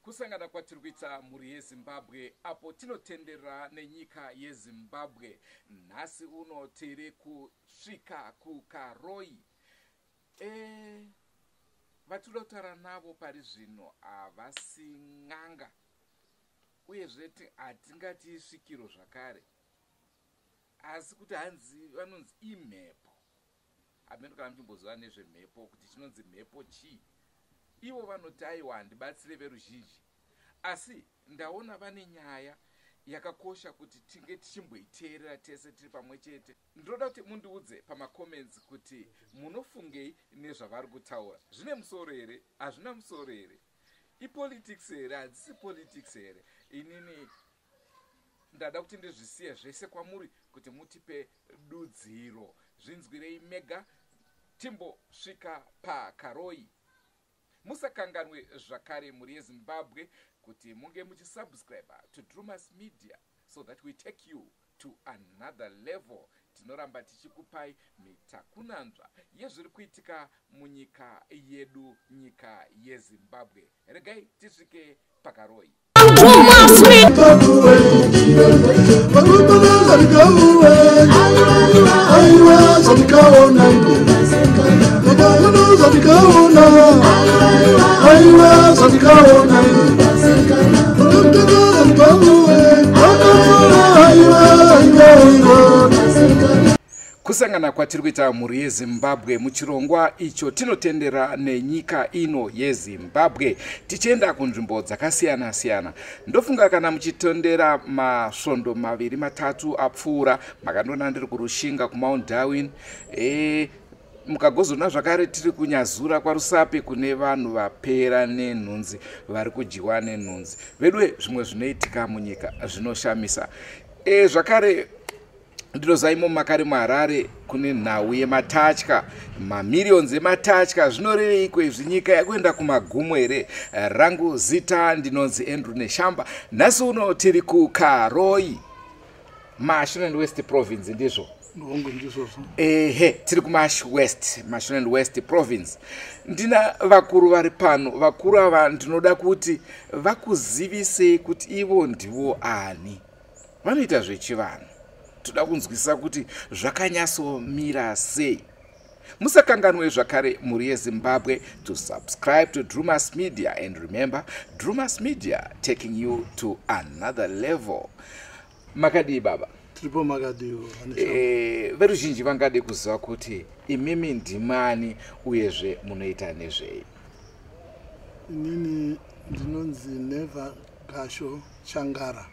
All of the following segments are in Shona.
Kusangana kwatiri kuita mhuri yeZimbabwe apo tinotenderera nenyika yeZimbabwe. Nhasi uno tiri kusvika kuKaroi. E, vatinoda kutaura navo pari zvino havasi n'anga uyezve hatingati svikiro zvakare, asi kuti hanzi vanonzi imhepo. Hameno kana muchimboziva nezvemhepo, kuti chinonzi mhepo chii. Ivo vanoti aiwa, handibatsire veruzhinji, asi ndaona vane nyaya yakakosha kuti tinge tichimboiteerera tese tiri pamwe chete. Ndinoda kuti mundiudze pamacomments kuti munofungei nezvavari kutaura. Zvine musoro here? Hazvina musoro here? Ipolitics here? Hadzisi politics here? Inini ndada kuti ndizvisiye zvese kwamuri kuti mutipe dudziro. Zvinzwirei mega. Timbosvika paKaroi. Musakanganwe zvakare, mhuri yeZimbabwe, kuti munge muchisubscribe to Drumas Media so that we take you to another level. Tinoramba tichikupai mitakunanzva yezviri kuitika munyika yedu, nyika yeZimbabwe. Regai tisvike paKaroi. Aiwa, zvatikaona, zvatikaona, aiwa, zvatikaona, aiwa, aiwa. Kusangana kwatiri kuita, mhuri yeZimbabwe, muchirongwa icho tinotendera nenyika ino yeZimbabwe tichienda kunzvimbo dzakasiyana-siyana. Ndofunga kana muchitondera masvondo 2 3 apfuura, makandiona ndiri kuRushinga, kuMount Darwin. Mukagozona zvakare tiri kuNyazura, kwaRusape, kune vanhu vapera nenhunzi, vari kudyiwa nenhunzi. Vedwe, zvimwe zvinoitika munyika zvinoshamisa. Zvakare ndinoziva imo makare muHarare kune nhau yematatya, mamillions ematatya. Zvinoreveiko izvi? Nyika yakuenda kumagumo here? Rangu zita ndinonzi Andrew Neshamba. Nhasi uno tiri kuKaroi, Mashonaland West Province, ndizvo? Hongu, ndizvozvo. Ehe, tiri kuMash West, Mashonaland West Province. Ndina vakuru vari pano. Vakuru ava ndinoda kuti vakuzivisei kuti ivo ndivo ani, vanoita zvechivanhu. Toda kunzwisisa kuti zvakanyatsomira sei. Musakanganwe zvakare, mhuri yeZimbabwe, to subscribe to Drumas Media, and remember, Drumas Media, taking you to another level. Makadii, baba? Tiripo, makadiwo? Veruzhinji vangade kuziva kuti imimi ndimani, uyezve munoita nezvei? Inini ndinonzi Neva Gasho Changara.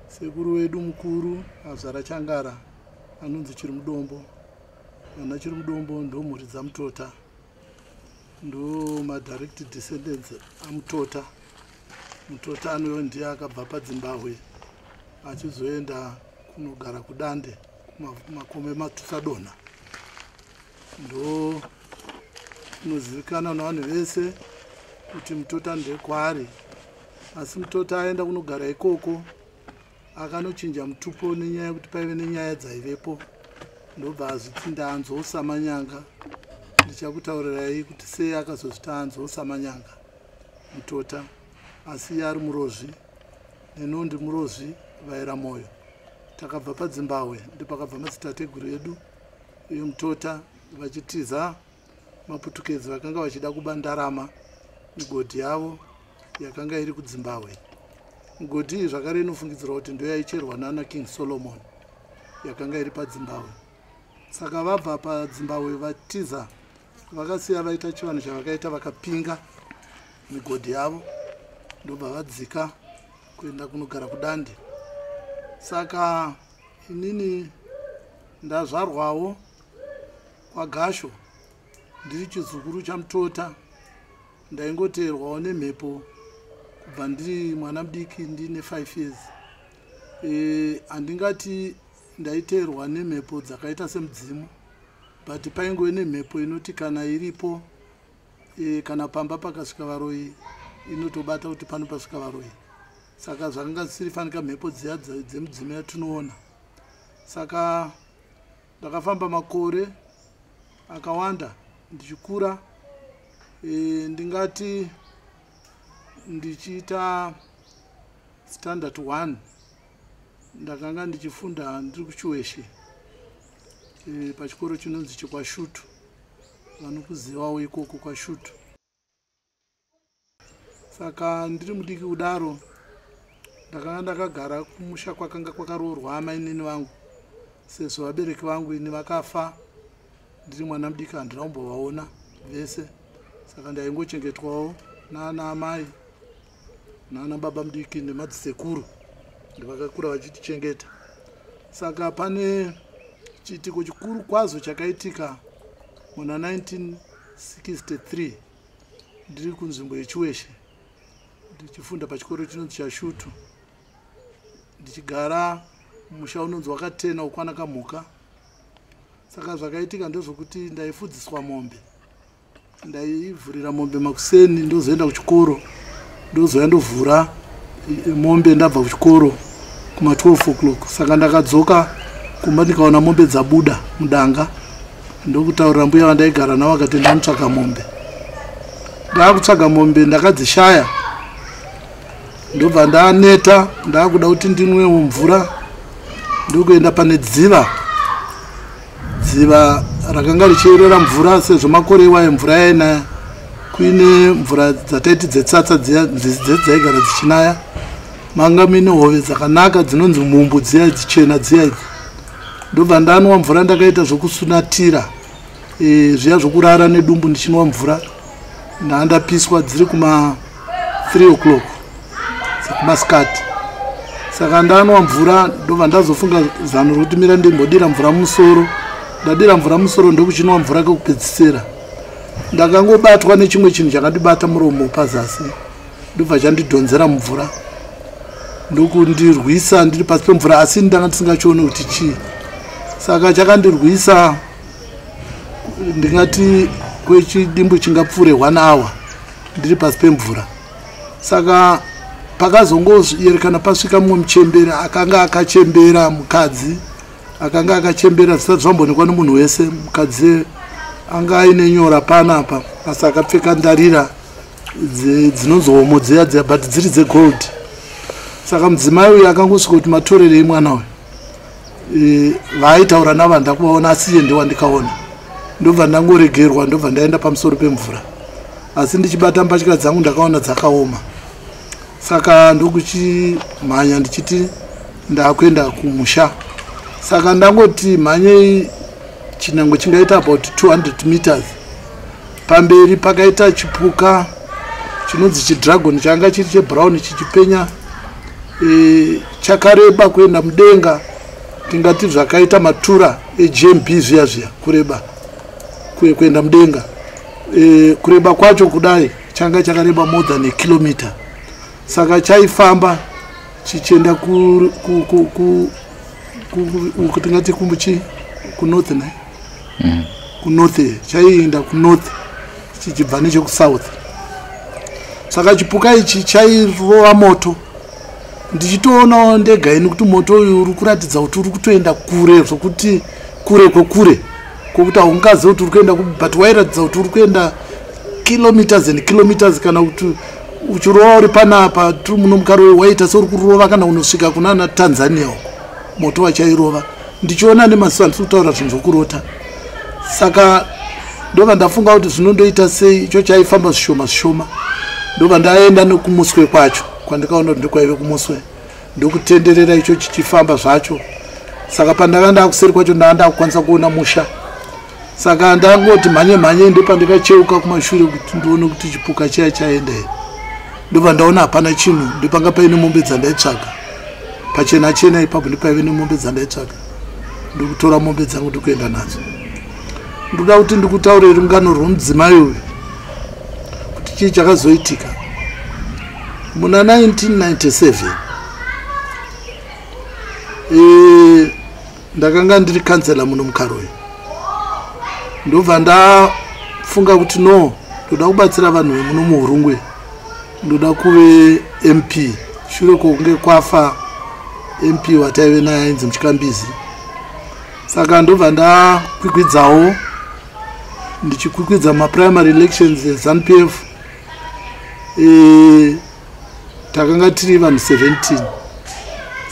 Sekuru wedu mukuru azvara Changara anonzi Chirimudombo. Vana Chirimudombo ndo mhuri dzaMutota, ndo madirect descendants aMutota. Mutota anoyo ndiye akabva paDzimbahwe achizoenda kunogara kuDande, kumakomo emaTusadonha. Ndo inozivikanwa navanhu vese kuti Mutota ndekwaari. Asi Mutota aenda kunogara ikoko, akanochinja mutupo nenyaya yekuti paive nenyaya dzaivepo, ndobva azviti ndanzo Samanyanga. Ndichakutaurirai kuti sei akazozviti anzo Samanyanga Mutota, asi iye ari Murozvi. Nenondi Murozvi vaira mwoyo. Takabva paDzimbahwe, ndopakabva madzitateguru edu uye Mutota, vachitiza maPutukezi vakanga vachida kuba ndarama, migodhi yavo yakanga iri kuDzimbahwe. Migodhi iyi zvakare inofungidzirwa kuti ndoyaicherwa nana King Solomon, yakanga iri paDzimbahwe. Saka vabva paDzimbahwe vatiza, vakasiya vaita chivanhu chavakaita, vakapinga migodhi yavo, ndobva vadzika kuenda kunogara kuDande. Saka inini ndazvarwawo kwaGasho, ndiri chizukuru chaMutota. Ndaingoteerwawo nemhepo kubva ndiri mwana mudiki, ndine 5 years. Handingati ndaiteerwa nemhepo dzakaita semudzimu, but paingove nemhepo inoti kana iripo, kana pamba pakasvika varoyi, inotobata kuti pano pasvika varoyi. Saka zvakanga zvisiri fanika mhepo dziya dzemudzimu yatinoona. Saka ndakafamba makore akawanda ndichikura. Ndingati ndichiita standard 1, ndakanga ndichifunda ndiri kuChiweshe, pachikoro chinonzi chekwaShutu. Vanokuzivawo ikoko kwaShutu. Saka ndiri mudiki kudaro, ndakanga ndakagara kumusha kwakanga kwakaroorwa amainini vangu, sezvo vabereki vangu ini vakafa ndiri mwana mudiki, handina kumbovaona vese. Saka ndaingochengetwawo naana amai naana baba mudiki nemadzisekuru, ndivakakura vachitichengeta. Saka pane chiitiko chikuru kwazvo chakaitika muna 1963, ndiri kunzvimbo yeChiweshe, ndichifunda pachikoro chinonzi chaShutu, ndichigara musha unonzi Wakatena ukwana Kamhuka. Saka zvakaitika ndezvokuti ndaifudziswa mombe. Ndaivhurira mombe makuseni, ndozoenda kuchikoro, ndozouya ndovhura mombe ndabva kuchikoro kuma12 o'clock. Saka ndakadzoka kumba, ndikaona mombe dzabuda mudanga, ndokutaurira mbuya vandaigara navo, akati ndamutsvaga mombe. Ndaakutsvaga mombe, ndakadzishaya, ndobva ndaneta, ndaakuda kuti ndinwewo mvura, ndokuenda pane dziva. Dziva rakanga richiyerera mvura, sezvo makore iwayo mvura yainaya, kuine mvura dzataiti dzetsatsa dziya, nzizi dzaigara dzichinaya. Manga muine hove dzakanaka dzinonzi mumbu dziya, dzichena dziya idzi. Ndobva ndanwa mvura, ndakaita zvokusunatira, zviya zvokurara nedumbu ndichinwa mvura. Ndaandapiswa, dziri kuma 3 o'clock dzekumasikati. Saka ndanwa mvura, ndobva ndazofunga zano rokuti mira ndimbodira mvura mumusoro. Ndadira mvura mumusoro, ndokuchinwa mvura kekupedzisira, ndakangobatwa nechimwe chinhu chakandibata muromo pazasi, ndobva chandidhonzera mumvura, ndokundirwisa ndiri pasi pemvura, asi ndanga ndisingachioni kuti chii. Saka chakandirwisa, ndingati kwechidimbu chingapfuure one hour ndiri pasi pemvura. Saka pakazongoyerekana pasvika mumwe muchembere akanga akachembera, mukadzi akanga akachembera zvisati zvamboonekwa nemunhu wese. Mukadzi anga aine nyora panapa, asi akapfeka ndarira dzinonzi homo dziya dziya, but dziri dzegold. Saka mudzimai uyu akangosvika kuti, "Matorerei mwana uyu?" Vaaitaura navo handina kuvaona, asi iye ndewandikaona. Ndobva ndangoregerwa, ndobva ndaenda pamusoro pemvura, asi ndichibata mbatya dzangu ndakaona dzakaoma. Saka ndokuchimhanya ndichiti ndakuenda kumusha. Saka ndangoti mhanyei chinhango chingaita about 200 meters, pamberi pakaita chipuka chinonzi chidragon, changa chiri chebrown chichipenya, chakareba kuenda mudenga, tingati zvakaita matura eGMB zviya zviya, kureba kuenda mudenga. Kureba kwacho kudai, changa chakareba more than a kilometer. Saka chaifamba chichienda tingati kumbuchi kunorth ne kunorth, chaienda kunorth chichibva nechekusouth. Saka chipuka ichi chairova moto, ndichitoonawo ndega ini kuti moto uyu uri kuratidza kuti uri kutoenda kure, zvokuti kure kwekure kwokuti haungazivi kuti uri kuenda, but wairatidza kuti uri kuenda kilometers and kilometers. Kana kuti uchirova uri panapa, tiri muno muKaroi, waita seuri kurova kana unosvika kunana Tanzania uko, moto wachairova. Ndichiona nemaziso, handisi kutaura zvinhu zvokurota. Saka ndobva ndafunga kuti zvinondoita sei. Icho chaifamba zvishoma zvishoma, ndobva ndaenda nekumuswe kwacho, kwandikaona kuti ndokwaive kumuswe, ndokutenderera icho chichifamba zvacho. Saka pandanga ndakuseri kwacho, ndanga ndakukwanisa kuona musha. Saka ndangoti mhanye mhanye, ndopandikacheuka kumashure kuti ndione kuti chipuka chiya chaenda here. Ndobva ndaona hapana chinhu. Ndopanga paine mombe dzandaitsvaga, pachena chena ipapo ndopaive nemombe dzandaitsvaga. Ndikutora mombe dzangu, ndikuenda nadzo. Ndoda kuti ndikutaurire rungano rwomudzimai uyu, kuti chii chakazoitika muna 1997. Ndakanga ndiri kansela muno muKaroi. Ndobva ndafunga kuti no, ndoda kubatsira vanhu vemuno muHurungwe, ndoda kuve MP, shure kwokunge kwafa MP wataive naye ainzi Muchikambizi. Saka ndobva ndakwikwidzawo. Ndichikwikwidza maprimary elections eZANU PF, takanga tiri vanhu 17.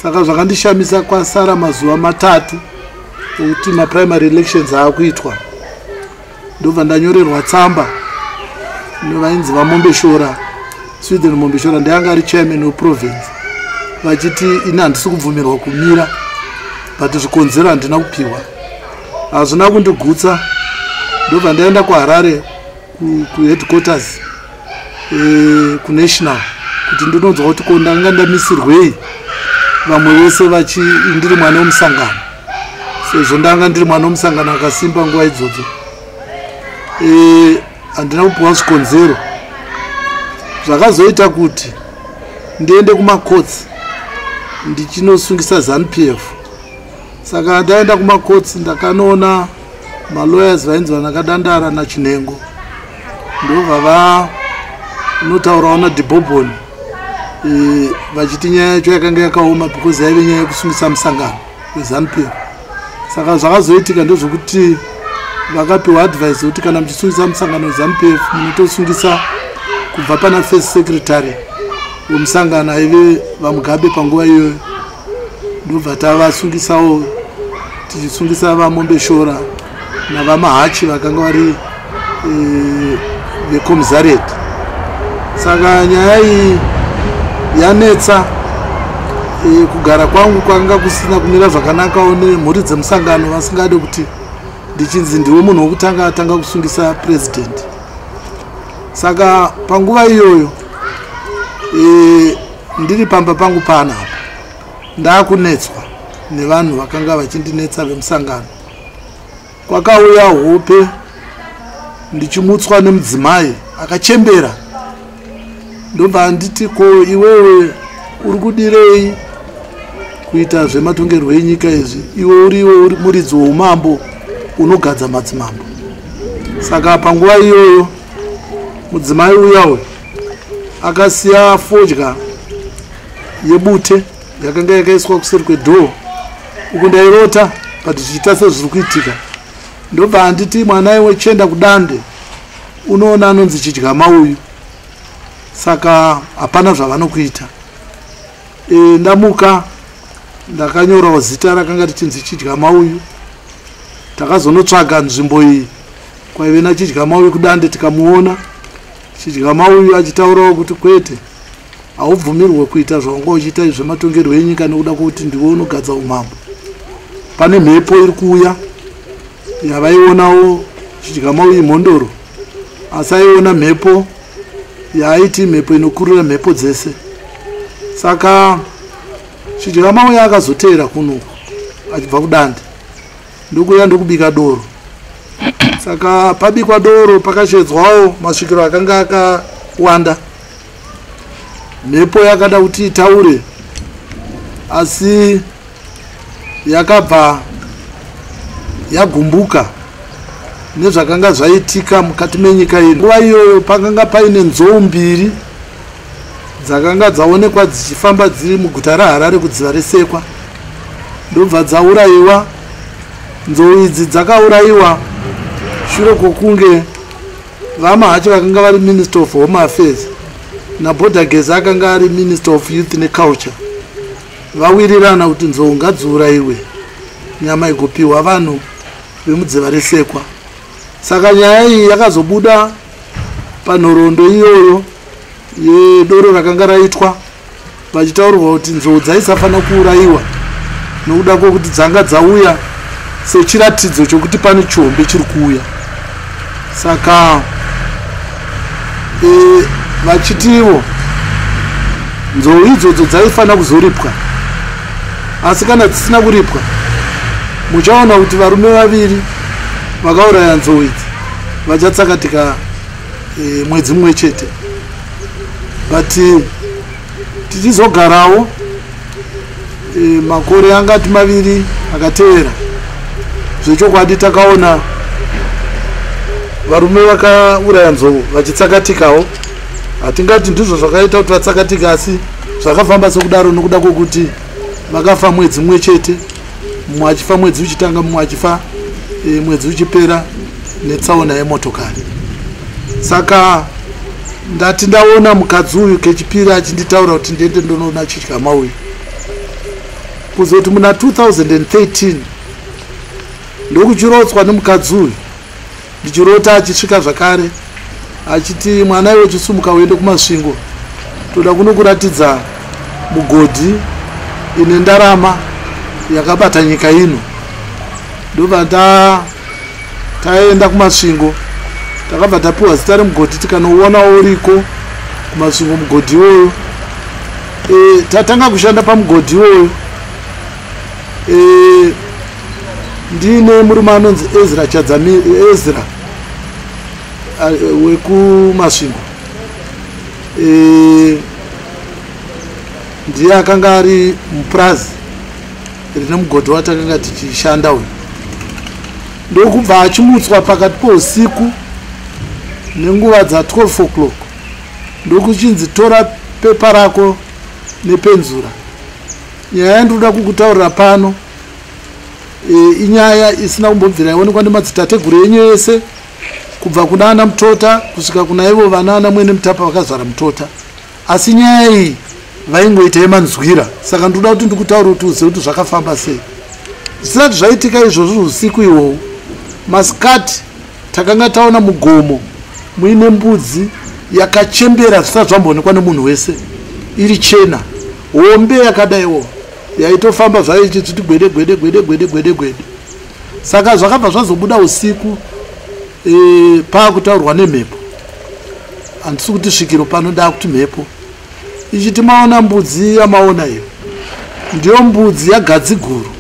Saka zvakandishamisa, kwasara mazuva 3 ekuti maprimary elections aakuitwa, ndobva ndanyorerwa tsamba nevainzi vaMombeshora, Sweden Mombeshora, ndeyanga ari chairman weprovince, vachiti ini handisi kubvumirwa kumira, but zvikonzero handina kupiwa. Hazvina kundigutsa, ndobva ndaenda kuHarare, kuheadquarters, kunational, kuti ndinonzwa kuti ko ndanga ndamisirwei vamwe vese vachi ndiri mwana wemusangano, sezvo ndanga ndiri mwana wemusangano akasimba nguva idzodzo. Handina kupiwa zvikonzero. Zvakazoita kuti ndiende kumacourts ndichinosungisa ZANU PF. Saka ndaenda kumacourts, ndakanoona malawyers vainzi vanakadandara naChinhengo, ndobva vanotaurawo naDhibhobhoni, vachiti nyaya yacho yakanga yakaoma because yaive nyaya yekusungisa musangano weZANU PF. Saka zvakazoitika ndezvekuti vakapiwa advice yekuti kana muchisungisa musangano weZANU PF, munotosungisa kubva pana first secretary wemusangano, aive vaMugabe panguva iyoyo. Ndobva tavasungisawo, tichisungisa vaMombeshora navaMahachi vakanga vari vecommissariat. Saka nyaya iyi yanetsa. Kugara kwangu kwanga kusina kumira zvakanakawo nemhuri dzemusangano, vasingade kuti ndichinzi ndiwe munhu wokutanga atanga kusungisa president. Saka panguva iyoyo, ndiri pamba pangu panapa, ndaakunetswa nevanhu vakanga vachindinetsa vemusangano. Kwakauya hope ndichimutswa nemudzimai akachembera, ndobva nditi, "Ko iwewe uri kudirei kuita zvematongerwo enyika izvi? Iwe uriwe uri muridzi weumambo, unogadza madzimambo." Saka panguva iyoyo mudzimai uya uyu akasiya fodya yebute yakanga yakaiswa kuseri kwedoor. Uku ndairota, but zvichiita sezviri kuitika. Ndobva anditi, "Mwana iwe, chienda kuDande, unoona anonzi Chidyamauyu, saka hapana zvavanokuita." Ndamuka ndakanyorawo zita rakanga richinzi Chidyamauyu. Takazonotsvaga nzvimbo iyi kwaive naChidyamauyu kuDande, tikamuona Chidyamauyu achitaurawo kuti, "Kwete, haubvumirwe kuita zvawanga uchiita zvematongerwo enyika nekuda kwokuti ndiwe unogadza umambo. Pane mhepo iri kuuya." Yavaionawo Chidyamauyu imhondoro, asi aiona mhepo yaaiti mhepo inokurira mhepo dzese. Saka Chidyamauyu akazoteera kunoku achibva kuDande, ndokuuya ndokubika doro. Saka pabikwa doro, pakashedzwawo masvikiro akanga akawanda. Mhepo yakada kuti itaure, asi yakabva yagumbuka nezvakanga zvaitika mukati menyika ino. Nguva iyoyo pakanga paine nzou mbiri dzakanga dzaonekwa dzichifamba dziri muguta raHarare kudziva resekwa, ndobva dzaurayiwa. Nzou idzi dzakaurayiwa shure kwokunge vaMahachi vakanga vari Minister of Home Affairs naBorder Gezi akanga ari Minister of Youth neCulture vawirirana kuti nzou ngadziurayiwe, nyama igopiwa vanhu vemudziva resekwa. Saka nyaya iyi yakazobuda panhoroondo iyoyo yedoro rakanga raitwa, vachitaurirwa kuti nzou dzaisafanira kuurayiwa nokuda kwokuti dzanga dzauya sechiratidzo chokuti pane chihombe chiri kuuya. Saka vachitivo nzou idzodzo dzaifanira kuzoripwa, asi kana dzisina kuripwa, muchaona kuti varume vaviri vakauraya nzou idzi vachatsakatika mwedzi mumwe chete. But tichizogarawo makore angati 2 akatevera, zvechokwadi takaona varume vakauraya nzou vachitsakatikawo. Hatingati ndizvo zvakaita kuti vatsakatika, asi zvakafamba sekudaro nokuda kwokuti vakafa mwedzi mumwe chete, mumwe achifa mwedzi uchitanga, mumwe achifa mwedzi uchipera. Netsaona yemotokari. Saka ndati ndaona mukadzi uyu kechipiri achinditaura kuti ndiende ndonoona Chityamauyu. Kuzoti muna 2013 ndokuchirotswa nemukadzi uyu, ndichirota achisvika zvakare achiti, "Mwana iwe, chisumuka uende kuMasvingo, toda kunokuratidza mugodhi ine ndarama yakabata nyika ino." Ndobva taenda kuMasvingo, takabva tapiwa zita remugodhi, tikanouona uriko kuMasvingo mugodhi iwoyo. Tatanga kushanda pamugodhi iwoyo ndiine murume anonzi Ezra Chadzami, Ezra wekuMasvingo. Ndiye akanga ari mupurazi rine mugodhi watakanga tichishanda uyu. Ndokubva achimutswa pakati pousiku nenguva dza12 o'clock, ndokuchinzi, "Tora pepa rako nepenzura." Nyaya yandinoda kukutaurira pano inyaya isina kumbobvira yaonekwa nemadzitateguru enyu ese, kubva kuna ana Mutota kusvika kuna ivo vana ana Mwene Mutapa vakazvara Mutota. Asi nyaya iyi vaingoita yemanzwira, saka ndoda kuti ndikutaura kuti uzive kuti zvakafamba sei. Zvisati zvaitika izvozvo usiku ihwohwo, masikati takanga taona mugomo muine mbudzi yakachembera zvisati zvamboonekwa nemunhu wese, iri chena, hombe yakadaiwo, yaitofamba zvayo ichiti gwede gwede gwede gwede gwede gwede. Saka zvakabva zvazobuda usiku paakutaurwa nemhepo, handisi kuti svikiro pano, ndaakuti mhepo, ichiti, "Maona mbudzi yamaona iyo, ndiyo mbudzi yaGadziguru.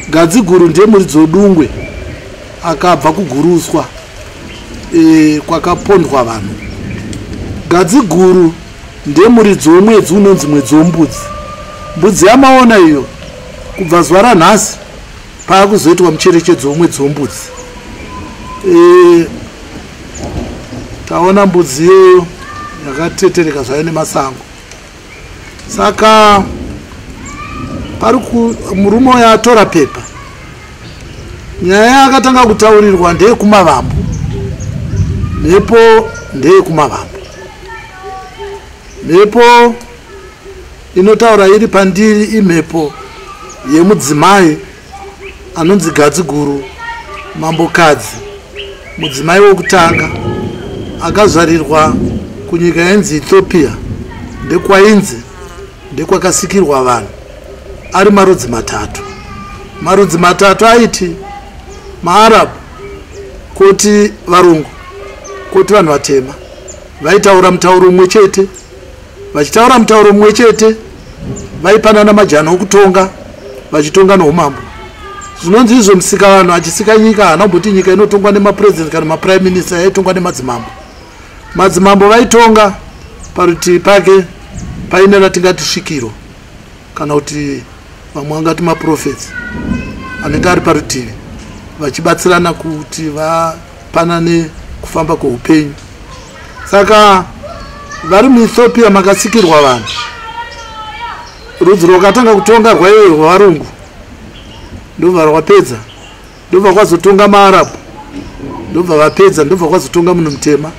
Gadziguru ndiye muridzi wedungwe akabva kuguruswa kwakapondwa vanhu. Gadziguru ndiye muridzi womwedzi unonzi mwedzi wombudzi. Mbudzi yamaona iyo, kubva zuva ranhasi paakuzoitwa mucherechedzo womwedzi wombudzi." Taona mbudzi iyoyo yakatetereka zvayo nemasango. Saka pari murume uyo atora pepa, nyaya yaakatanga kutaurirwa ndeyekumavambo, mhepo ndeyekumavambo. Mhepo inotaura iri pandiri imhepo yemudzimai anonzi Gadziguru, mambokadzi, mudzimai wokutanga akazvarirwa kunyika yainzi Ethiopia, ndekwainzi ndekwakasikirwa vanhu ari marudzi matatu. Marudzi matatu aiti maArabhu, kuti varungu, kuti vanhu vatema. Vaitaura mutauro mumwe chete. Vachitaura mutauro mumwe chete, vaipanana majana okutonga, vachitonga noumambo. Zvinonzi izvo musika vanhu achisika nyika haana kumboti nyika inotongwa nemapurezidendi kana maprime minister, yaitongwa nemadzimambo. Madzimambo vaitonga, parutivi pake paine ratingati svikiro, kana kuti vamwe vangati maprophets anenge ari parutivi, vachibatsirana kuti vapanane kufamba kweupenyu. Saka vari muEthiopia makasikirwa vanhu, rudzi rwakatanga kutonga rwaive rwavarungu, ndobva rwapedza, ndobva kwazotonga maArabhu, ndobva vapedza, ndobva kwazotonga munhu mutema.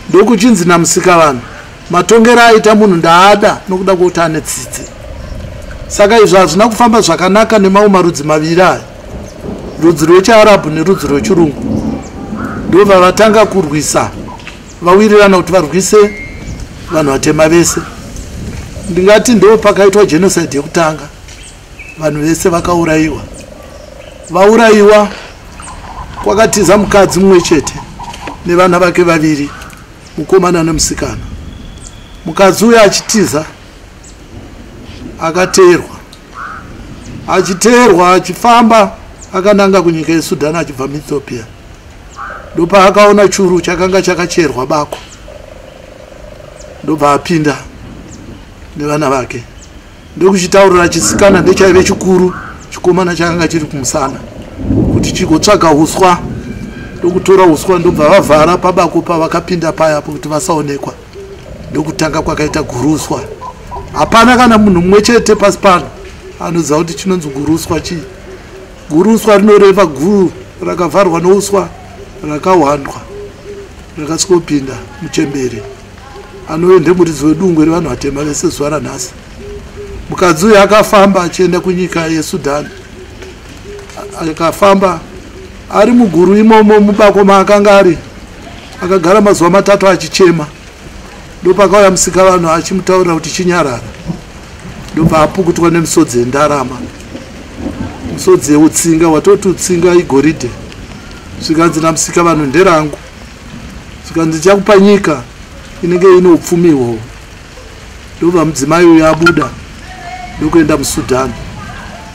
Ndokuchinzi namusika vanhu, "Matongero aita munhu ndaada nokuda kwokuti ane tsitsi." Saka izvo hazvina kufamba zvakanaka nemamwe marudzi maviri aya, rudzi rwechiArabhu nerudzi rwechirungu. Ndobva vatanga kurwisa, vawirirana kuti varwise vanhu vatema vese. Ndingati ndo pakaitwa genocide yekutanga, vanhu vese vakaurayiwa. Vaurayiwa, kwakatiza mukadzi mumwe chete nevana vake vaviri, mukomana nemusikana. Mukadzi uyo achitiza akateerwa, achiteerwa, achifamba akananga kunyika yeSudan achibva muEthiopia. Ndopaakaona churu chakanga chakacherwa bako, ndobva apinda nevana vake, ndokuchitaurira chisikana, ndechaive chikuru, chikomana chakanga chiri kumusana, kuti chigotsvaga uswa. Ndokutora uswa, ndobva vavhara pabako pavakapinda paya kuti vasaonekwa. Ndokutanga kwakaita guruswa. Hapana kana munhu mumwe chete pasi pano anoziva kuti chinonzi guruswa chii. Guruswa rinoreva guru rakavharwa nouswa. Rakahwandwa rakasvikopinda muchembere anove ndemuridzi wedungwe revanhu vatema vese zuva ranhasi. Mukadzi uyu akafamba achienda kunyika yeSudan, akafamba ari muguru imomo mubako maakanga ari, akagara mazuva 3 achichema. Ndopakauya musikavanhu achimutaurira kuti chinyarara, ndobva apukutwa nemisodzi yendarama, misodzi yeutsinga, watoti utsinga igoridhe. Zvikanzi namusikavanhu nderangu, zvikanzi ndichakupa nyika inenge ine upfumi ihwohwo. Ndobva mudzimai uyu abuda ndokuenda muSudan.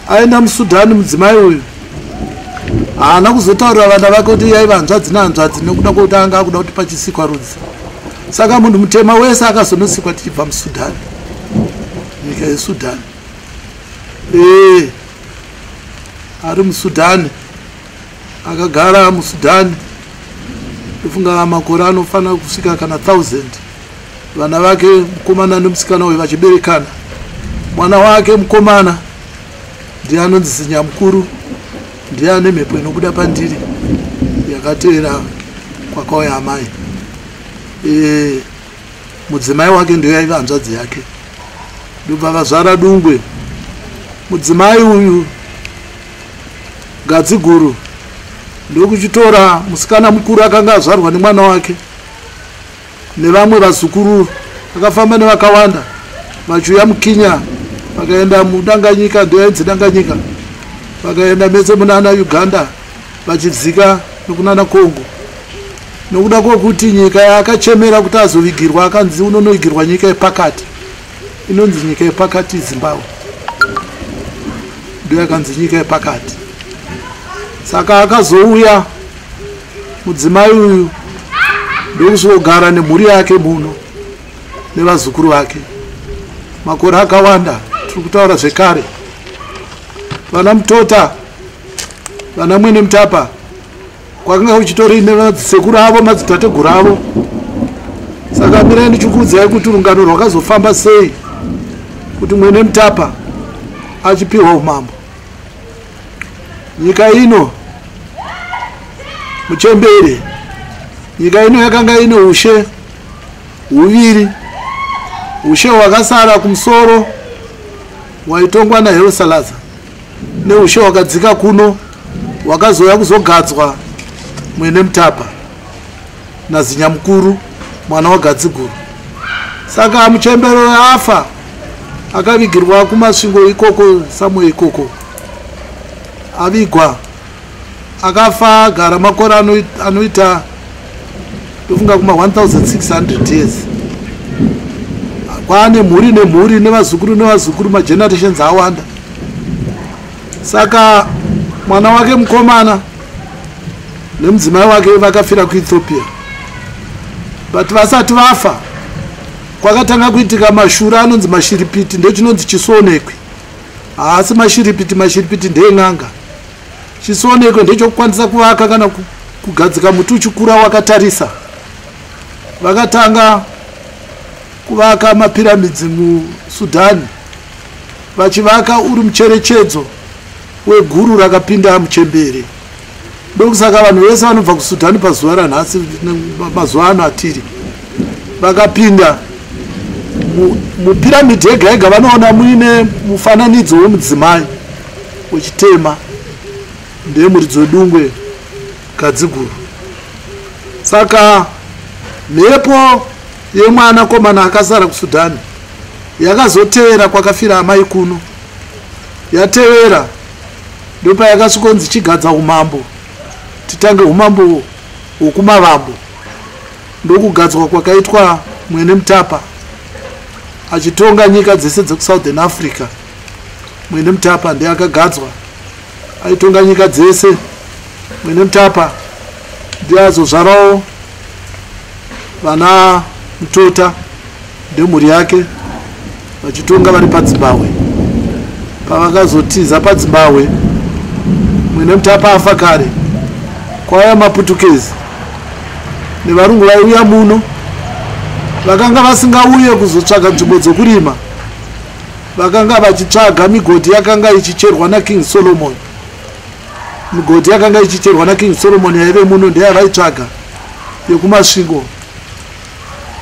Aenda muSudan mudzimai uyu haana kuzotaurira vana vake kuti yaiva hanzvadzi nehanzvadzi, nekuda kwekuti anga akuda kuti pachisikwa rudzi. Saka munhu mutema wese akazonosikwa tichibva muSudan, nyika yeSudan. Ari muSudan, akagara muSudan ndofunga makore anofanira kusvika kana 1000. Vana vake mukomana nemusikana uyu vachiberekana. Mwana wake mukomana ndiye anonzi Zinyamukuru, ndiye ane mhepo inobuda pandiri yakateera kwakauya amai. Mudzimai wake ndiyo yaiva hanzvadzi yake, ndobva vazvara dungwe. Mudzimai uyu Gadziguru ndokuchitora musikana mukuru akanga azvarwa nemwana wake nevamwe vazukuru, akafamba nevakawanda vachiuya muKenya, vakaenda muDanganyika, ndiyo yainzi Danganyika, vakaenda mese munana Uganda, vachidzika nokunana Congo. Nokuda kwokuti nyika yaakachemera kuti azovigirwa, akanzi unonovigirwa nyika yepakati, inonzi nyika yepakati Zimbabwe, ndiyo yakanzi nyika yepakati. Saka akazouya mudzimai uyu ndokusvikogara nemhuri yake muno nevazukuru vake makore akawanda. Tiri kutaura zvekare vana Mutota, vana Mwene Mutapa, kwakanga kuchitori nemadzisekuru avo, madzitateguru avo. Saka mirai ndichikuudzai kuti rungano rwakazofamba sei kuti Mwene Mutapa achipiwa umambo. Nyika ino muchembere, nyika ino yakanga ine ushe huviri. Ushe hwakasara kumusoro waitongwa naHero Salaza, neushe hwakadzika kuno hwakazouya kuzogadzwa Mwene Mutapa naZinyamukuru mwana waGadziguru. Saka muchembere afa akavigirwa kuMasvingo ikoko, samwe ikoko avigwa, akafa agara makore anoita ndofunga kuma 1600 years. Kwaane mhuri nemhuri nevazukuru nevazukuru, magenerations awanda. Saka mwana wake mukomana nemudzimai wake vakafira kuEthiopia, but vasati vafa kwakatanga kuitika mashura anonzi mashiripiti, ndechinonzi chisionekwe. Haasi mashiripiti, mashiripiti ndeen'anga. Chisionekwe ndechokukwanisa kuvaka kana kugadzika muti uchikura wakatarisa. Vakatanga kuvaka mapiramids muSudan, vachivaka uri mucherechedzo weguru rakapinda muchembere. Ndokusaka vanhu vese vanobva kuSudan pazuva ranhasi, mazuva ano atiri, vakapinda mupiramidhi yega yega vanoona muine mufananidzo wemudzimai wechitema, ndiye muridzi wedungwe Gadziguru. Saka mhepo yemwanakomana akasara kuSudan yakazotevera kwakafira amai kuno, yatevera ndopayakasvikonzi chigadza umambo, titange umambo hwokumavambo. Ndokugadzwa kwakaitwa Mwene Mutapa achitonga nyika dzese dzekuSouthern Africa. Mwene Mutapa ndiye akagadzwa aitonga nyika dzese. Mwene Mutapa ndiye azozvarawo vana Mutota ndemhuri yake vachitonga vari paDzimbahwe. Pavakazotiza paDzimbahwe, Mwene Mutapa afa kare, kwauya maPutukezi nevarungu vaiuya muno, vakanga vasingauye kuzotsvaga nzvimbo dzokurima, vakanga vachitsvaga migodhi yakanga ichicherwa naKing Solomon. Migodhi yakanga ichicherwa naKing Solomon yaive muno ndeyavaitsvaga yekuMasvingo,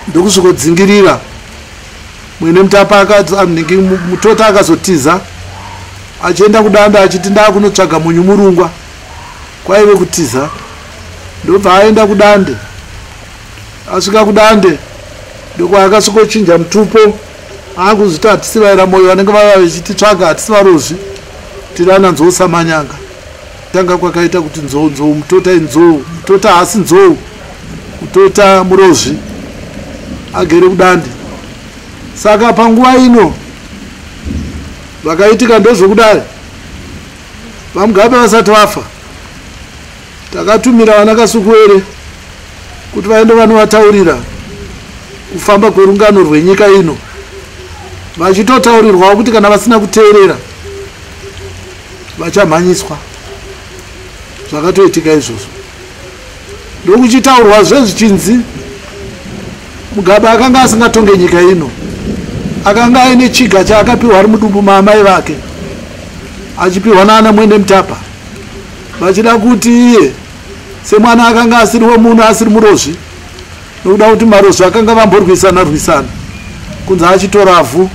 ndokusvikodzingirira Mwene Mutapa. Akati Mutota akazotiza achienda kuDanda achiti ndaakunotsvaga munyu murungwa, kwaive kutiza. Ndobva aenda kuDande. Asvika kuDande ndokwaakasvikochinja mutupo, akuzviti hatisi vaira moyo vanenge vava vechititsvaga, hatisi varozvi, tiri ana Nzou Samanyanga. Tanga kwakaita kuti Nzou, Nzou, Mutota inzou, Mutota haasi nzou, Mutota murozvi agere kuDande. Saka panguva ino zvakaitika ndezvokudai: VaMugabe vasati vafa, takatumira vana Kasukuwere kuti vaende vanovataurira kufamba kwerungano rwenyika ino, vachitotaurirwawo kuti kana vasina kuteerera vachamhanyiswa. Zvakatoitika izvozvo. Ndokuchitaurwa zvezvichinzi Mugabe akanga asingatonge nyika ino, akanga aine chiga chaakapiwa ari mudumbu maamai vake, achipiwa naana Mwene Mutapa, vachida kuti iye semwana akanga asiri wemuno, asiri murozvi, nokuda kuti marozvi akanga vamborwisana rwisana, kunzi achitora vhu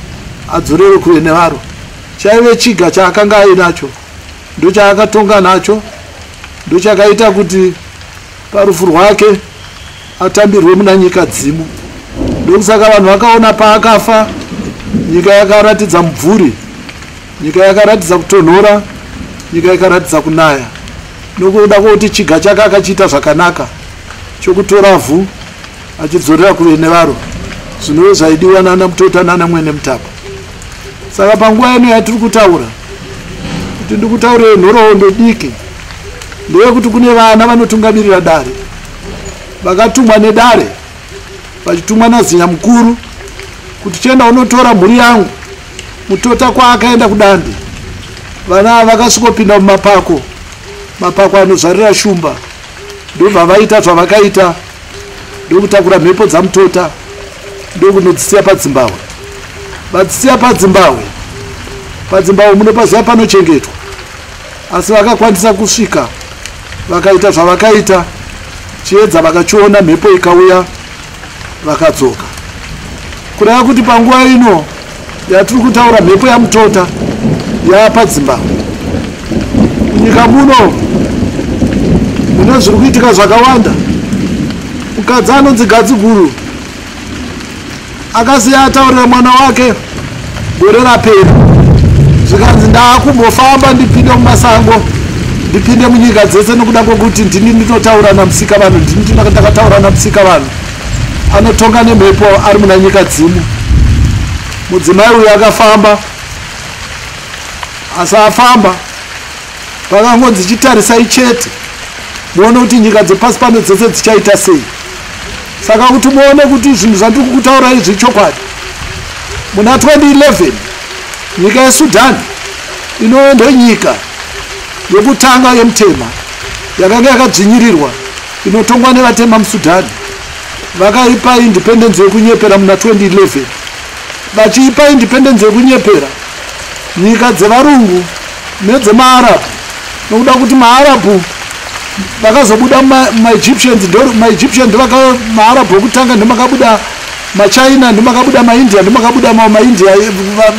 adzorere kure nevaro. Chaive chiga chaakanga ainacho, ndochaakatonga nacho, ndochakaita kuti parufu rwake atambirwe muna nyika dzimu. Ndokusaka vanhu vakaona paakafa nyika yakaratidza mubvuri, nyika yakaratidza kutonhora, nyika yakaratidza kunaya, nokuda kwokuti chiga chake akachiita zvakanaka chokutora vhu achidzorera kuvene varo, zvinove zvaidiwa nana Mutota nana Mwene Mutapa. Saka panguva ino yatiri kutaura kuti ndikutaurire nhoroondo diki ndeyekuti kune vana vanotungamirira dare vakatumwa nedare, vachitumwa nazinya mukuru kuti chienda unotora mhuri yangu Mutota kwaakaenda kuDande. Vana ava vakasvikopinda mumapako, mapako anozvarira shumba, ndobva vaita zvavakaita, ndokutakura mhepo dzaMutota ndokunodzisiya paDzimbahwe. Vadzisiya paDzimbahwe, paDzimbahwe munopaziva panochengetwa, asi vakakwanisa kusvika vakaita zvavakaita, chiedza vakachiona, mhepo ikauya, vakadzoka. Kureva kuti panguva ino yatiri kutaura mhepo yaMutota yapaDzimbahwe. Munyika muno mune zviri kuitika zvakawanda. Mukadzi anonzi Gadziguru akasiya ataurira mwana wake gore rapera, zvikanzi ndaakumbofamba ndipinde mumasango, ndipinde munyika dzese, nokuda kwokuti ndini ndinotaura naMusika vanhu, ndini ndakataura naMusika vanhu anotonga nemhepo ari muna nyika dzimu. Mudzimai uyu akafamba, asi afamba pakangonzi chitarisai chete muone kuti nyika dzepasi pano dzese dzichaita sei. Saka kuti muone kuti zvinhu zvandiri kukutaura izvi chokwadi, muna 2011 nyika yeSudan, inove ndonyika yokutanga yemutema yakanga yakadzvinyirirwa inotongwa nevatema muSudan, vakaipa independence yekunyepera muna 2011. Vachiipa independence yekunyepera, nyika dzevarungu nedzemaArabhu, nokuda kuti maArabhu vakazobuda maEgyptians, maEgyptian maArabhu okutanga, ndomakabuda maChina, ndomakabuda maIndia, ndomakabuda maIndia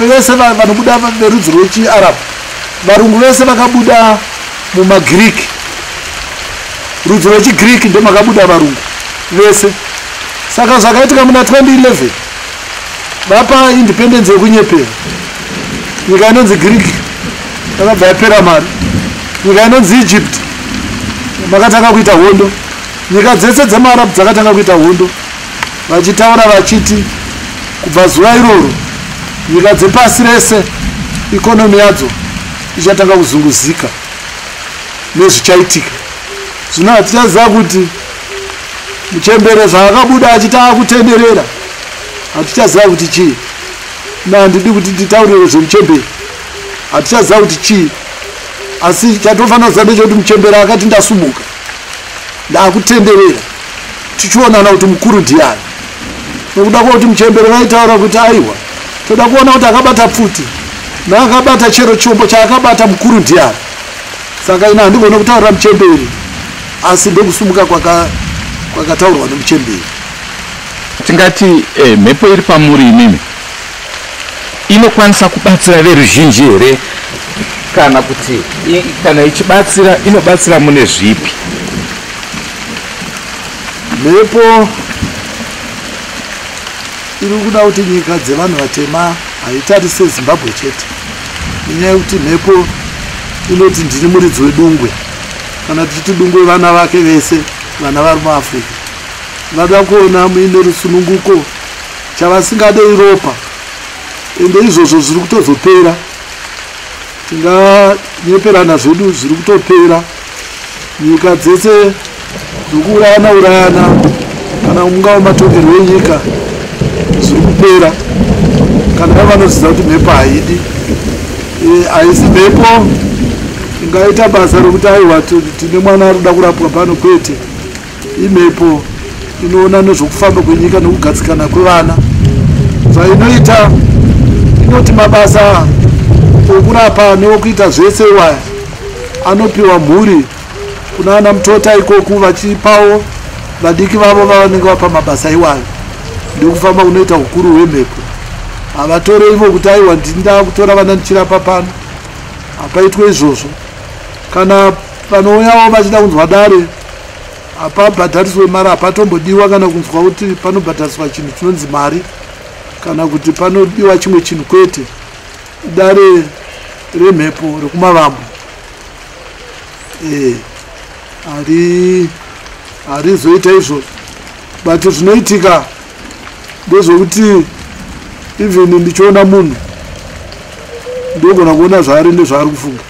vese vanobuda verudzi rwechiArabhu. Varungu vese vakabuda mumaGreek, rudzi rwechiGreek, ndomakabuda varungu vese. Saka zvakaitika muna 2011, vapa independence yekunyepera, nyika inonzi Greek yakabva yapera mari, nyika inonzi Egypt makatanga kuita hondo, nyika dzese dzemaArabhu dzakatanga kuita hondo, vachitaura vachiti kubva zuva iroro nyika dzepasi rese ikonomi yadzo ichatanga kuzunguzika nezvichaitika. Zvino hatichaziva kuti muchembere zvaakabuda achiti akutenderera, hatichaziva kuti chii. Na handidi kuti nditaurire zvemuchembere, hatichaziva kuti chii, asi chatofanira kuziva ndechekuti muchembere akati ndasumuka ndakutenderera, tichionana kuti mukuru ndiani, nokuda kwekuti muchembere vaitaura kuti aiwa, toda kuona kuti akabata pfuti naakabata chero chombo chaakabata mukuru ndiani. Saka ina handigone kutaurira muchemberi, asi ndokusumuka kwakataurwa nemuchemberi. Tingati mhepo iri pamuri imimi inokwanisa kubatsira veruzhinji here, kana kuti kana ichibatsira inobatsira mune zvipi? Mhepo iri kuda kuti nyika dzevanhu vatema haitarise Zimbabwe chete, nenyaya yekuti mhepo inoti ndini muridzi wedungwe. Kana tichiti dungwe, vana vake vese, vana vari muAfrica vada kuona muine rusununguko, chavasingade iropa. Ende izvozvo zviri kutozopera, tinganyeperana zvedu, zviri kutopera. Nyika dzese dziri kuurayana urayana, kana mungava matongerwo enyika, zviri kupera. Kana va vanoziva kuti mhepo haidi, haisi mhepo ingaita basa rokuti aiwa tine mwana ari kuda kurapwa pano, kwete. Imhepo inoona nezvokufamba kwenyika nokugadzikana kwevana. Zvainoita, inoti mabasa okurapa neokuita zvese iwaya anopiwa mhuri kuna ana mutota ikoku, vachipawo vadiki vavo vavanenge vapa mabasa iwayo. Ndokufamba kunoita ukuru hwemhepo. Havatore ivo kuti aiwa ndinda kutora vana ndichirapa pano, hapaitwe izvozvo. Kana vanouyawo vachida kunzwa dare, hapabhadhariswe mari, hapatombodiwa kana kunzwa kuti panobhadhariswa chinhu chinonzi mari kana kuti panodiwa chimwe chinhu, kwete. Dare remhepo rekumavambo harizoita izvozvo. But zvinoitika ndezvekuti even ndichiona munhu, ndogona kuona zvaari nezvaari kufunga.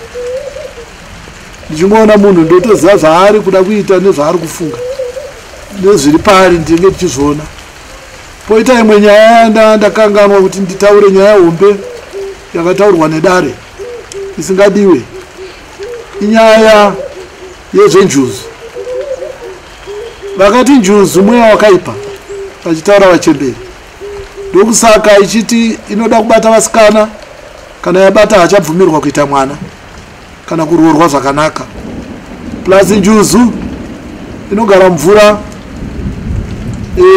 Ndichingoona munhu, ndotoziva zvaari kuda kuita nezvaari kufunga nezviri paari, ndinenge ndichizviona. Poita imwe nyaya ndakanganwa kuti nditaure, nyaya hombe yakataurwa nedare isingadiwe, inyaya yezvenjuzu. Vakati njuzu mweya wakaipa, vachitaura vachemberi. Ndokusaka ichiti inoda kubata vasikana, kana yabata hachabvumirwa kuita mwana kana kuroorwa zvakanaka. Plus njuzu inogara mvura,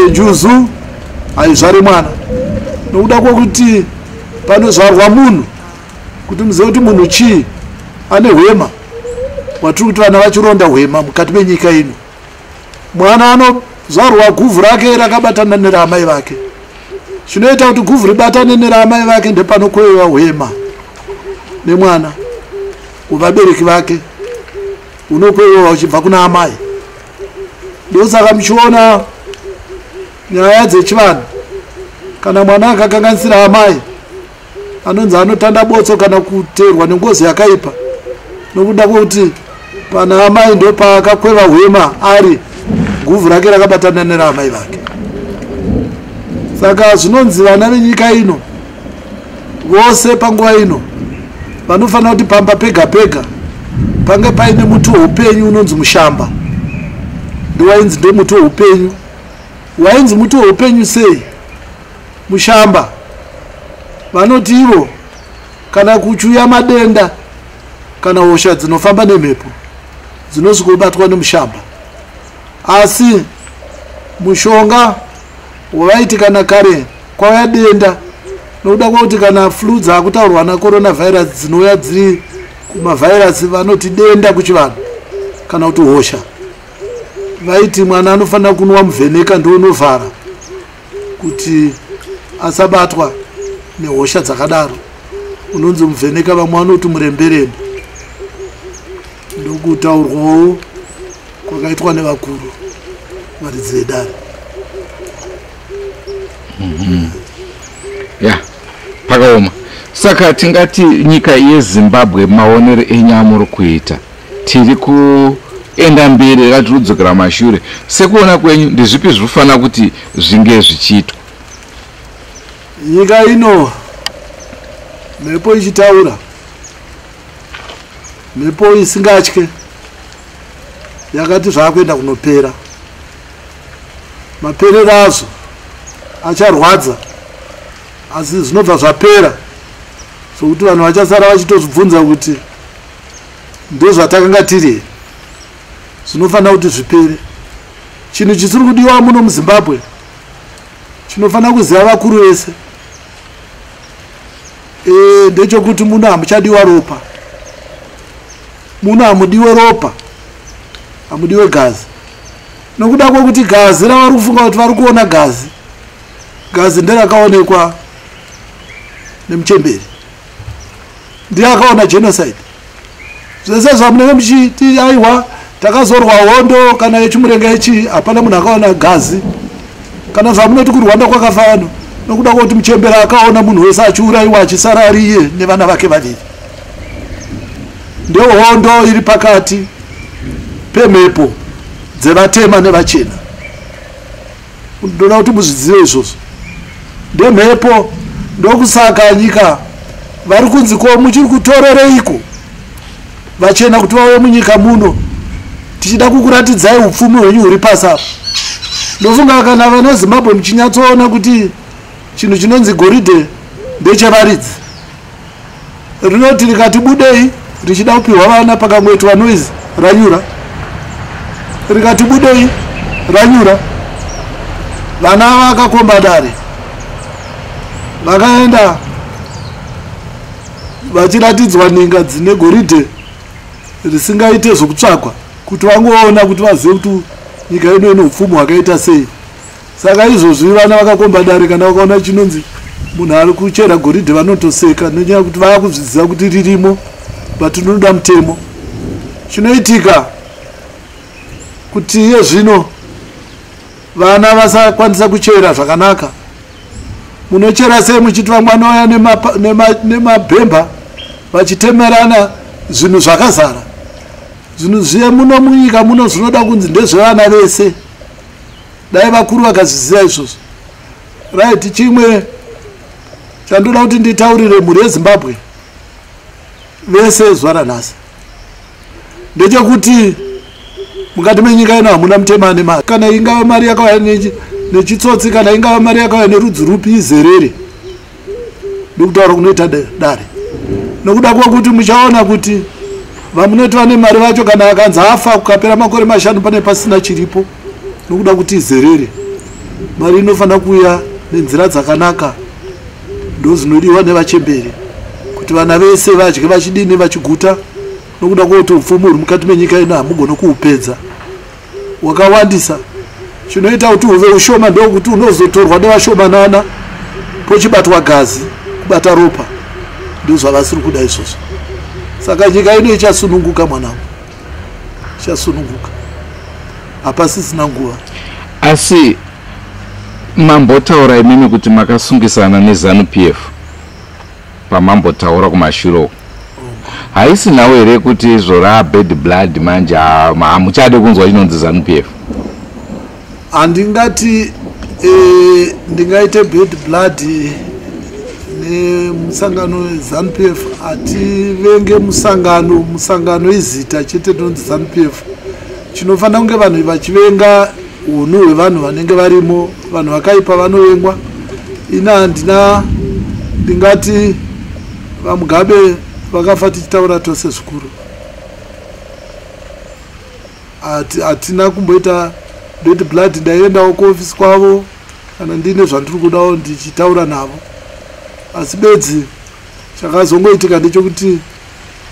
njuzu haizvari mwana, nokuda kwokuti panozvarwa munhu, kuti muzive kuti munhu chii, ane hwema watiri kuti vana vachironda hwema mukati menyika ino. Mwana anozvarwa guvhu rake rakabatana neraamai vake. Chinoita kuti guvhu ribatane neraamai vake ndepanokwevewa hwema nemwana kuvabereki vake, unokwevewa uchibva kuna amai. Ndosaka muchiona nyaya dzechivanhu, kana mwana akakanganisira amai, anonzi anotanda botso kana kuteerwa nengozi yakaipa, nokuda kwekuti pana amai ndopaakakweva hwema ari, guvhu rake rakabatana neraamai vake. Saka zvinonzi vana venyika ino vose panguva ino vanofanira kuti pamba pega pega pange paine muti weupenyu unonzi mushamba. Ndowainzi ndomuti weupenyu. Wainzi muti weupenyu sei mushamba? Vanoti ivo kana kuchiuya madenda kana hosha dzinofamba nemhepo, dzinosvikobatwa nemushamba. Asi mushonga wavaiti kana kare kwauya denda, nokuda kwekuti kana flu dzaakutaurwa nacoronavirus dzinouya dziri kumavhairasi, vanoti denda kuchivanhu kana kuti hosha, vaiti mwana anofanira kunwa muvheneka, ndounovhara kuti asabatwa nehosha dzakadaro. Unonzi muvheneka, vamwe vanoti muremberembe. Ndokutaurwawo kwakaitwa nevakuru varidzi vedare. Ya, pakaoma. Saka tingati nyika yeZimbabwe, maonero enyu amuri kuita, tiri kuenda mberi ratiri kudzokera mashure? Sekuona kwenyu, ndezvipi zvinofanira kuti zvinge zvichiitwa? Nyika ino, mhepo ichitaura, mhepo isingatye yakati zvaakuenda kunopera. Maperero azvo acharwadza, asi zvinobva zvapera, sokuti vanhu vachasara vachitozvibvunza kuti Ndozvatakanga tiri, zvinofanira kuti zvipere. Chinhu chisiri kudiwa muno muZimbabwe chinofanira kuziva vakuru vese ndechekuti muno hamuchadiwa ropa, muno hamudiwe ropa, hamudiwe gazi, nokuda kwekuti gazi ravari kufunga kuti vari kuona gazi, gazi nderakaonekwa nemuchemberi, ndiye akaona genocide. Zvese zvamunenge muchiti aiwa takazorwa hondo kana yechimurenga ichi, hapana munhu akaona gazi. Kana zvamunoti kuRwanda kwakafa vanhu, nokuda kwekuti muchemberi akaona munhu wese achiurayiwa achisara ari iye nevana vake vaviri. Ndehondo iri pakati pemhepo dzevatema nevachena. Ndoda kuti muzvizive izvozvo. Ndemhepo, ndokusaka nyika vari kunzi ko muchiri kutorereiko vachena kuti vauye munyika muno, tichida kukuratidzai upfumi hwenyu huri pasi apa. Ndofunga kana vana Zimbabwe muchinyatsoona kuti chinhu chinonzi goridhe ndechevaridzi, rinoti rikati budei richida kupiwa vana, pakangoitwa noise ranyura, rikati budei ranyura. Vana vakakomba dare, vakaenda vachiratidzwa ninga dzine goridhe risingaite zvokutsvakwa, kuti vangoona, kuti vazive kuti nyika ino ine upfumi hwakaita sei. Saka izvozvi vana vakakomba dare, kana vakaona chinonzi munhu ari kuchera goridhe vanotoseka, nenyaya yekuti vaakuzviziva kuti ririmo, but rinoda mutemo. Chinoitika kuti iye zvino vana vasakwanisa kuchera zvakanaka. Munochera sei muchiti vamwe vanouya nemabhemba vachitemerana zvinhu zvakazara? Zvinhu zviye muno munyika muno zvinoda kunzi ndezvevana vese. Dai vakuru vakazviziva izvozvo. Right, chimwe chandoda kuti nditaurire mhuri yeZimbabwe vese zuva ranhasi ndechekuti mukati menyika ino hamuna mutema ane mari. Kana ingava mari yakauya nechitsotsi, kana ingava mari yakauya nerudzi rupi, izerere, ndokutaura kunoita dare. Nokuda kwekuti muchaona kuti vamunoti vane mari vacho, kana akanzi afa, kukapera makore 5 pane pasina chiripo, nokuda kuti izerere. Mari inofanira kuuya nenzira dzakanaka, ndo zinodiwa nevachembere, kuti vana vese vadye vachidini, vachiguta, nokuda kwekuti upfumi huri mukati menyika ino hamugoni kuupedza, wakawandisa. Chinoita kuti huve ushoma ndokuti unozotorwa nevashomanana, pochibatwa gazi, kubata ropa. Ndozvavasiri kuda izvozvo. Saka nyika ino ichasununguka, mwanangu, ichasununguka, hapasisina nguva. Asi mambotaura imimi kuti makasungisana neZANU PF pamambotaura kumashure uku. Haisi nawo here kuti izvo rabad blood manje, hamuchade kunzwa chinonzi ZANU PF? Handingati ndingaite bad blood nemusangano ZANU PF. Hativenge musangano, musangano izita chete rinonzi ZANU PF. Chinofanira kunge vanhu vachivenga unhu hwevanhu vanenge varimo. Vanhu vakaipa vanovengwa. Ina handina, ndingati VaMugabe vakafa tichitaura tose zvikuru. Hatina kumboita bad blood. Ndaiendawo kuofisi kwavo kana ndiine zvandiri kudawo ndichitaura navo. Asi bedzi chakazongoitika ndechekuti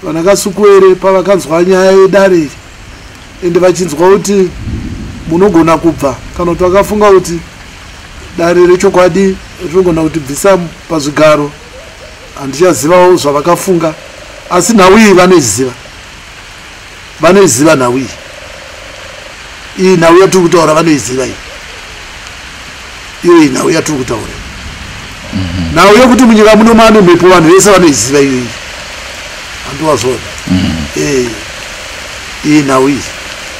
vana Kasukuwere pavakanzwa nyaya yedare iri, ende vachinzwa kuti munogona kubva, kana kuti vakafunga kuti dare rechokwadi rinogona kutibvisa pazvigaro, handichazivawo zvavakafunga. Asi nhau iyi vanoiziva, vanoiziva nhau iyi. Iyi nhau yatiri kutaura vanoiziva iyi, iyo iyi nhau yatiri kutaura, nhau yekuti munyika muno mane mhepo, vanhu vese vanoiziva iyo iyi. Handiwazvona iyi nhau iyi.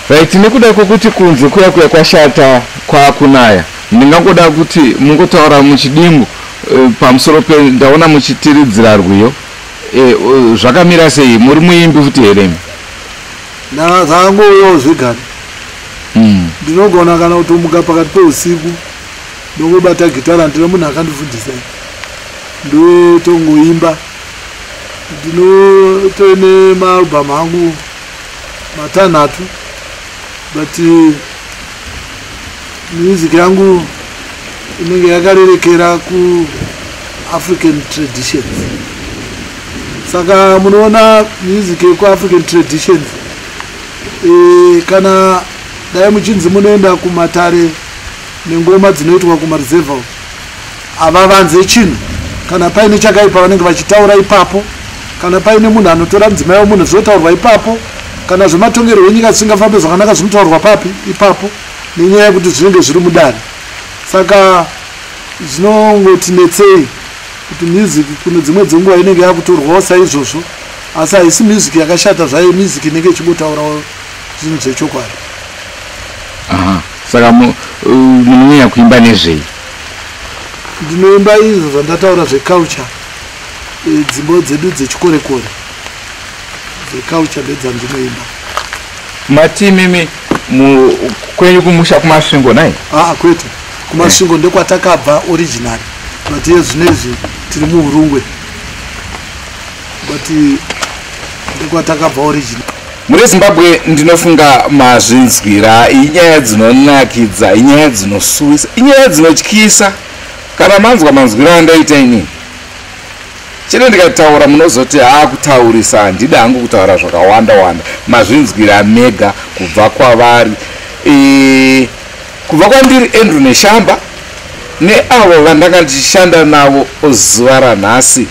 Right, nekuda kwekuti kunze kuya kuya kwashata, kwakunaya, ndingangoda kuti mungotaura muchidimbu pamusoro pe ndaona muchitiridzira rwiyo. Zvakamira sei? Muri muimbi futi here? Zvakangouyawo zvegani. Ndinogona kana kutomuka pakati peusiku, ndongobata gitara. Ndine munhu akandifundisa, ndotongoimba. Ndinotoine maalbum angu. Matanhatu, but music yangu inenge yakarerekera kuAfrican traditions. Saka munoona music yekuAfrican traditions, kana dai muchinzi munoenda kumatare nengoma dzinoitwa kumareserva, havavanze chinhu. Kana paine chakaipa, vanenge vachitaura ipapo. Kana paine munhu anotora mudzimai wemunhu, zvinotaurwa ipapo. Kana zvematongerwo enyika zvisingafambi zvakanaka, zvinotaurwa papi? Ipapo, nenyaya yekuti zvinenge zviri mudare. Saka zvinongoti netsei kuti music kune dzimwe dzenguva inenge yakutorwawo saizvozvo, asi haisi music yakashata zvayo. Music inenge ichingotaurawo zvinhu zvechokwadi. Aha, saka munonyanya kuimba nezvei? Ndinoimba izvo zvandataura zveculture, dzimbo dzedu dzechikorekore dzeculture ndedzandinoimba. Mati imimi kwenyu kumusha kuMasvingo nai? Aa, kwete. KuMasvingo ndekwatakabva original, but iye zvinezvi tiri muUrungwe, but ndekwatakabva original. Muri Zimbabwe, ndinofunga mazvinzwira. Inyaya dzinonakidza, inyaya dzinosuwisa, inyaya dzinotyisa. Kana manzwa manzwiro andaita inini chete, ndikataura munozoti haakutaurisa. Handidi hangu kutaura zvakawanda wanda. Mazvinzwira mega kubva kwavari. Kubva kwandiri Andrew Neshamba neavo vandanga ndichishanda navo zuva ranhasi,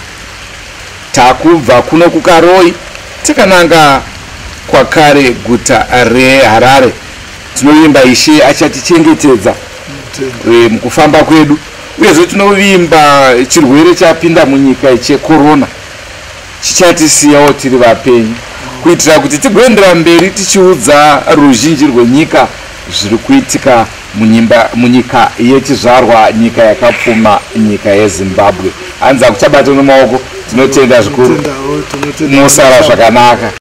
takubva kuno kuKaroi takananga kwakare guta reHarare. Tinovimba Ishe achatichengetedza mukufamba kwedu. Uyezve tinovimba chirwere chapinda munyika chekorona chichatisiyawo tiri vapenyu, kuitira kuti tigoendera mberi tichiudza ruzhinji rwenyika zviri kuitika munyika yechizvarwa, nyika yakapfuma, nyika yeZimbabwe. Hanzi hakuchabata nemaoko. Tinotenda zvikuru. Tinotenda. Musara zvakanaka.